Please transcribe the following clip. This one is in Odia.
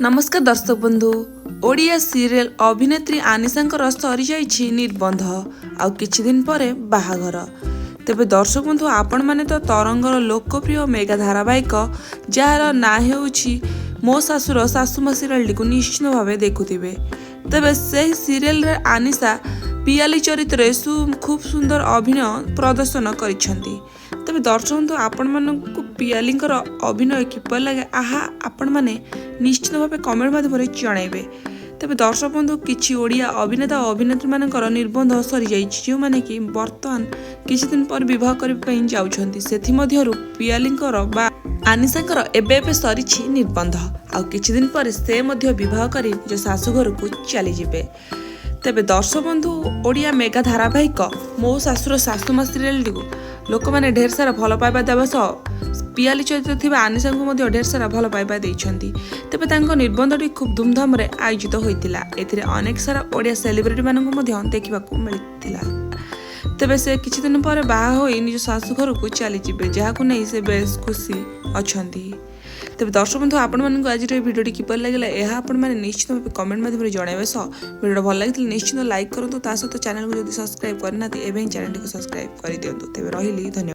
ନମସ୍କାର ଦର୍ଶକ ବନ୍ଧୁ, ଓଡ଼ିଆ ସିରିଏଲ ଅଭିନେତ୍ରୀ ଆନିଶାଙ୍କର ସରିଯାଇଛି ନିର୍ବନ୍ଧ, ଆଉ କିଛି ଦିନ ପରେ ବାହାଘର। ତେବେ ଦର୍ଶକ ବନ୍ଧୁ, ଆପଣମାନେ ତ ତରଙ୍ଗର ଲୋକପ୍ରିୟ ମେଗା ଧାରାବାହିକ, ଯାହାର ନାଁ ହେଉଛି ମୋ ଶାଶୁର ଶାଶୁମା, ସିରିଏଲଟିକୁ ନିଶ୍ଚିତ ଭାବେ ଦେଖୁଥିବେ। ତେବେ ସେହି ସିରିଏଲରେ ଆନିଶା ପିଆଲି ଚରିତ୍ରରେ ଖୁବ୍ ସୁନ୍ଦର ଅଭିନୟ ପ୍ରଦର୍ଶନ କରିଛନ୍ତି। ତେବେ ଦର୍ଶକ ବନ୍ଧୁ, ଆପଣମାନଙ୍କୁ ପିଆଲିଙ୍କର ଅଭିନୟ କିପରି ଲାଗେ, ଆହା ଆପଣମାନେ ନିଶ୍ଚିତ ଭାବେ କମେଣ୍ଟ ମାଧ୍ୟମରେ ଜଣାଇବେ। ତେବେ ଦର୍ଶକ ବନ୍ଧୁ, କିଛି ଓଡ଼ିଆ ଅଭିନେତା ଓ ଅଭିନେତ୍ରୀମାନଙ୍କର ନିର୍ବନ୍ଧ ସରିଯାଇଛି, ଯେଉଁମାନେ କି ବର୍ତ୍ତମାନ କିଛି ଦିନ ପରେ ବିବାହ କରିବା ପାଇଁ ଯାଉଛନ୍ତି। ସେଥିମଧ୍ୟରୁ ପିଆଲିଙ୍କର ବା ଆନିଶାଙ୍କର ଏବେ ଏବେ ସରିଛି ନିର୍ବନ୍ଧ, ଆଉ କିଛି ଦିନ ପରେ ସେ ମଧ୍ୟ ବିବାହ କରି ନିଜ ଶାଶୁଘରକୁ ଚାଲିଯିବେ। ତେବେ ଦର୍ଶକ ବନ୍ଧୁ, ଓଡ଼ିଆ ମେଗା ଧାରାବାହିକ ମୋ ଶାଶୁର ଶାଶୁମା ସିରିଏଲଟିକୁ ଲୋକମାନେ ଢେର ସାରା ଭଲ ପାଇବା ଦେବା ସହ ପିଆଲି ଚରିତ୍ର ଥିବା ଆନିଶାଙ୍କୁ ମଧ୍ୟ ଢେର ସାରା ଭଲ ପାଇବା ଦେଇଛନ୍ତି। ତେବେ ତାଙ୍କ ନିର୍ବନ୍ଧଟି ଖୁବ୍ ଧୁମଧାମରେ ଆୟୋଜିତ ହୋଇଥିଲା। ଏଥିରେ ଅନେକ ସାରା ଓଡ଼ିଆ ସେଲିବ୍ରିଟିମାନଙ୍କୁ ମଧ୍ୟ ଦେଖିବାକୁ ମିଳିଥିଲା। ତେବେ ସେ କିଛି ଦିନ ପରେ ବାହା ହୋଇ ନିଜ ଶାଶୁଘରକୁ ଚାଲିଯିବେ, ଯାହାକୁ ନେଇ ସେ ବେଶ୍ ଖୁସି ଅଛନ୍ତି। ତେବେ ଦର୍ଶକ ବନ୍ଧୁ, ଆପଣମାନଙ୍କୁ ଆଜିର ଏହି ଭିଡ଼ିଓଟି କିପରି ଲାଗିଲା, ଏହା ଆପଣମାନେ ନିଶ୍ଚିତ ଭାବେ କମେଣ୍ଟ ମାଧ୍ୟମରେ ଜଣାଇବା ସହ ଭିଡ଼ିଓ ଭଲ ଲାଗିଥିଲେ ନିଶ୍ଚିତ ଲାଇକ୍ କରନ୍ତୁ। ତା ସହିତ ଚ୍ୟାନେଲକୁ ଯଦି ସବସ୍କ୍ରାଇବ୍ କରିନାହାନ୍ତି, ଏବେ ହିଁ ଚ୍ୟାନେଲଟିକୁ ସବସ୍କ୍ରାଇବ୍ କରିଦିଅନ୍ତୁ। ତେବେ ରହିଲି, ଧନ୍ୟବାଦ।